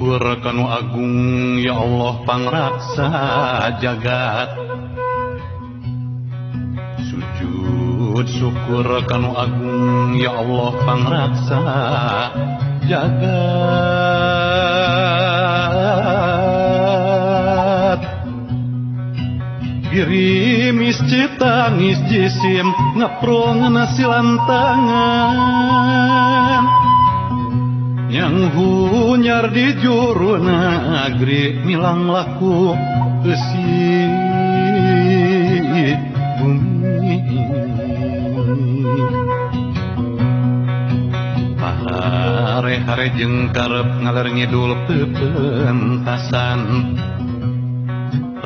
syukur kanu agung ya Allah pangraksa jagat. Sujud syukur kanu agung ya Allah pangraksa jagat. Girimis citangis jisim ngeprong nasilantangan yang hunyar di juru nagri milang laku eusi bumi. Pahare-hare jeung karep ngaler ngidul pepentasan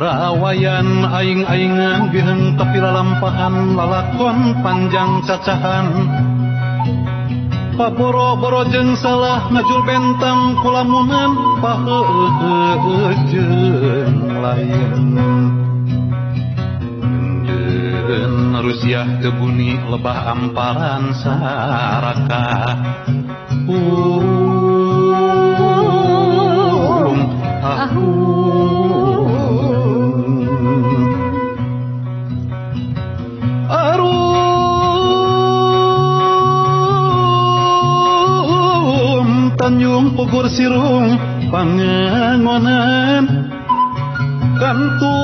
rawayan aing-aingan biheng tapi lalampahan lalakon panjang cacahan. Paboro-boro jeung salah ngajul bentang kulamunan paheueuh jeung lain. Dendeun rusiah teu buni lebah amparan saraka. Arum Tanjung Pugur Sirung pangangonan kantun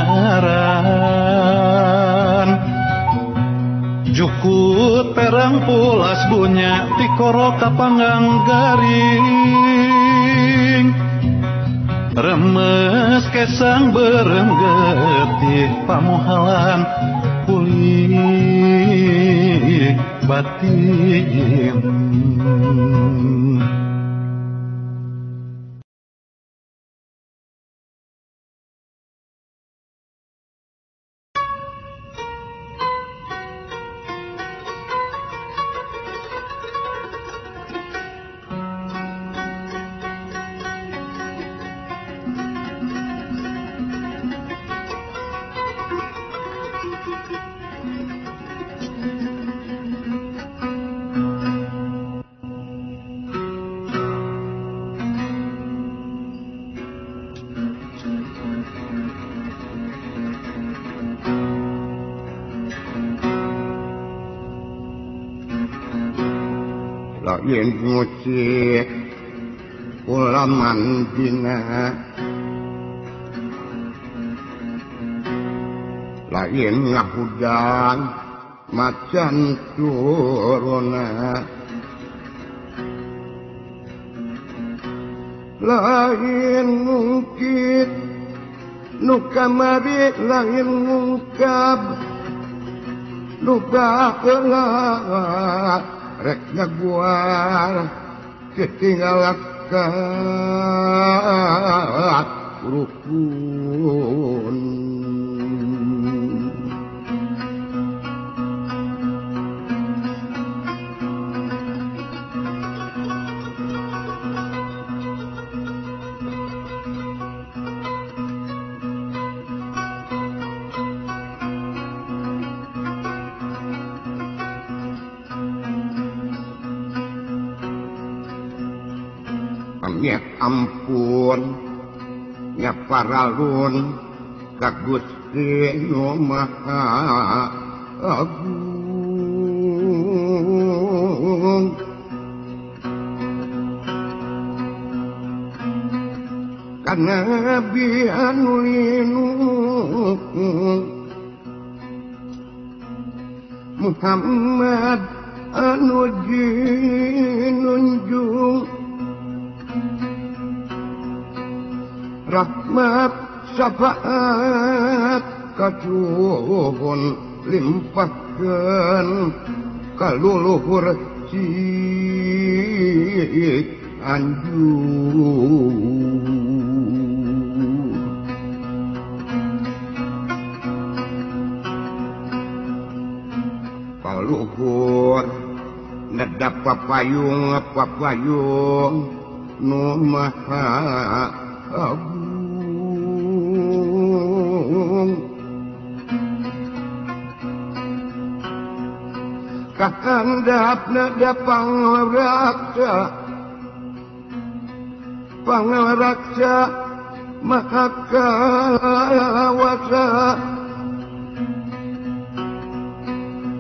ngaran jukut perang pulas bunya tikoro kapanggang garing remes kesang berem getih pamohalan pulih batin. Lain musik ulaman dina lain ngahudang macan turuna lain ngungkit nu kamari lain ngungkap nu baheula rek jaguar ketinggalan rukun. Nya ampun nya paralun ka Gusti Nu Maha Agung. Ka Nabi anu linung Muhammad anu jinunjung rahmat syafaat kacuhun limpahkeun ka luluhur Cianjur. Kaluhur nedap papayung papayung nu maha agung. Kahandap nada pangraksa pangraksa maha kawasa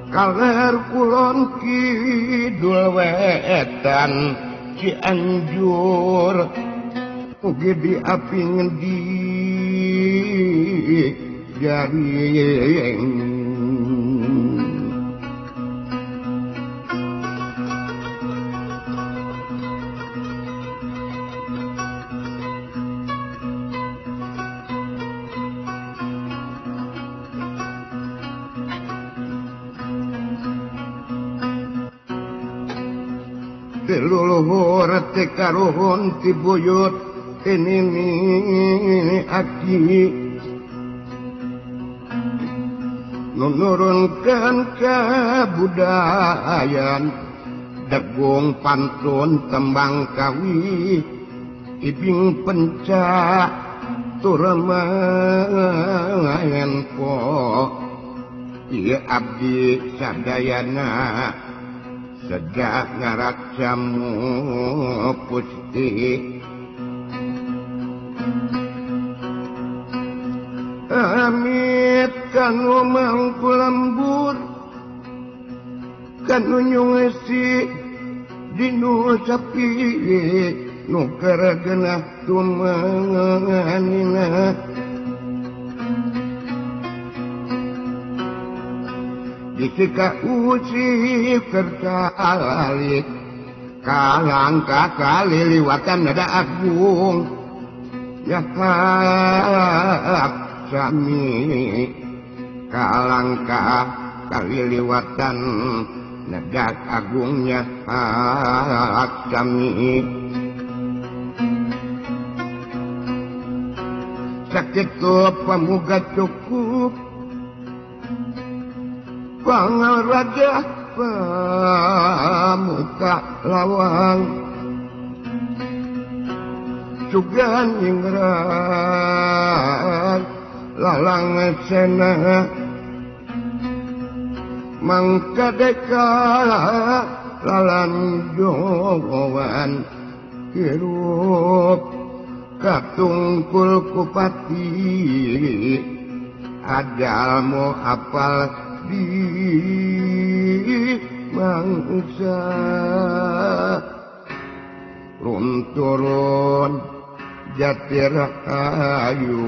kaler kulon kidul wetan Cianjur ugi diaping di jaring. Luluhur ti karuhun ti buyut tinini aki nunurunkeun kabudayan degung pantun tembang kawi ibing pencak turemaen po ieu abdi sadayana sejak ngaraksamu pusti. Amit kanu mangku lembur kanu nyungesi dinu sapi nu karagenah tumanganina jika usi kertalik kalangka kali liwatan nada agung ya hak sami kalangka kali liwatan nada agungnya hak sami sakit pemuga cukup pangaraja pamuka lawang sugan ingrat lalang sena mangkadeka lalanjoan hirup katungkul kupati adalmu apal di mangsa runturun jatir ayu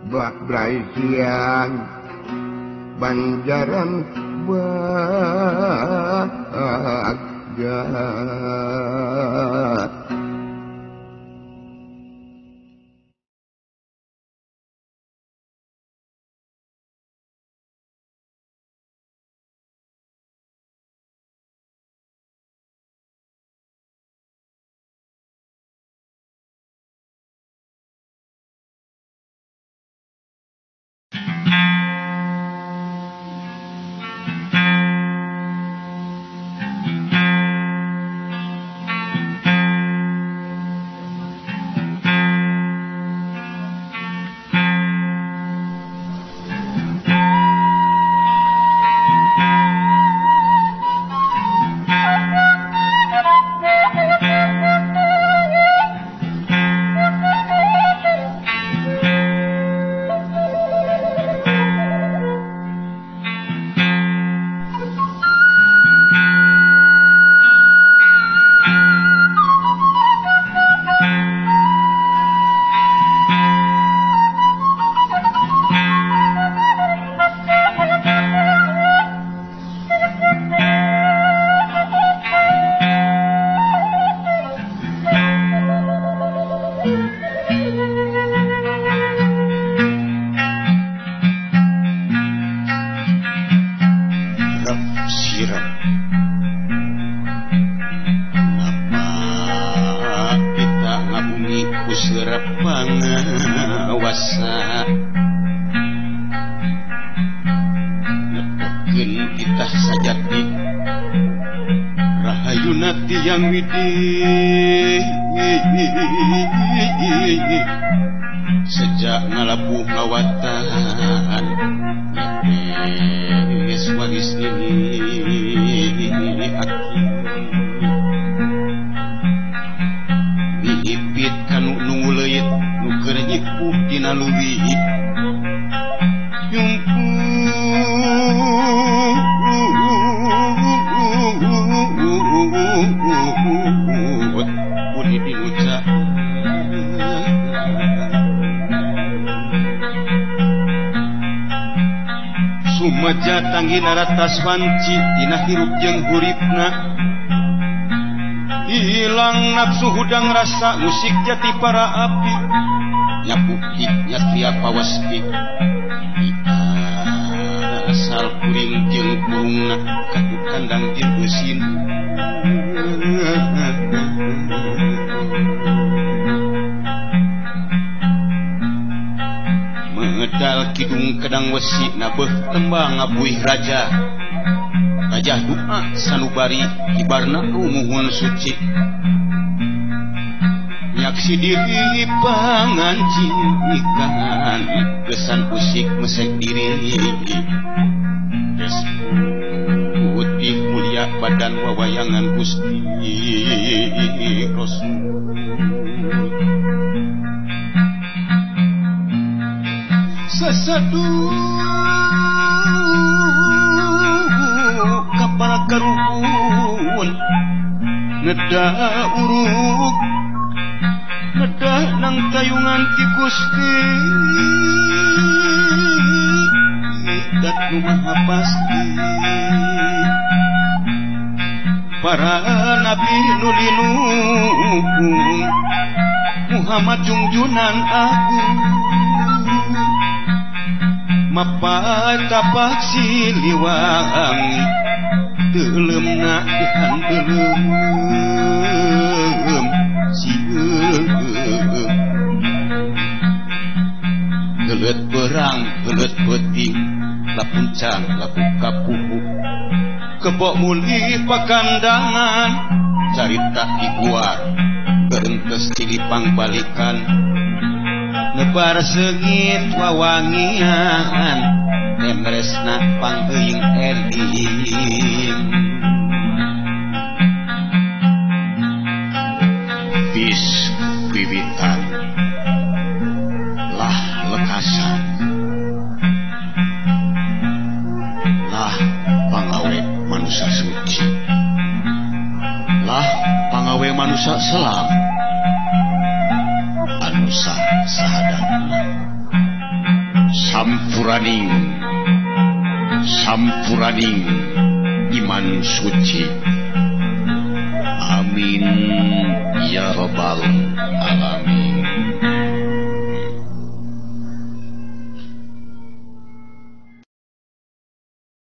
bak braisian banjaran bagja. Sejak ngalabuh ngawatan Kangge naratas wanci dina hirup jeung huripna. Hilang nafsu hudang rasa musik jati para api. Nyapuki nyatria pawasti. Asal kuring jeung kurungna katu kandang jeung eusin. Medal kidung kedang wesi nabeuh tembang ngabuih raja. Raja doa sanubari kibarna rumuhun suci. Nyaksi diri pangancikan kesan usik mesek diri. Tes putih mulia badan wawayangan Gusti Rasul. Seseduh kapal karuhun ngedah uruk ngedah nang tayungan ti Gusti dat nu maha pasti. Para nabi nu linuhung Muhammad jungjunan agung. Mapai tapak Siliwangi teuleumna dihanteulem sieun. Geuleut berang geuleut peuting lapuncang lapu kapuhu kebok mulih pakandangan carita diguar gerentes cilipang balikan. Nebar seungit wawangian temresna pangeuing eling. Bis wiwitan lah lekasan lah pangawe manusia suci lah pangawe manusia selam anusa sahadatna. Sampuraning sampuraning iman suci. Amin ya rabbal alamin.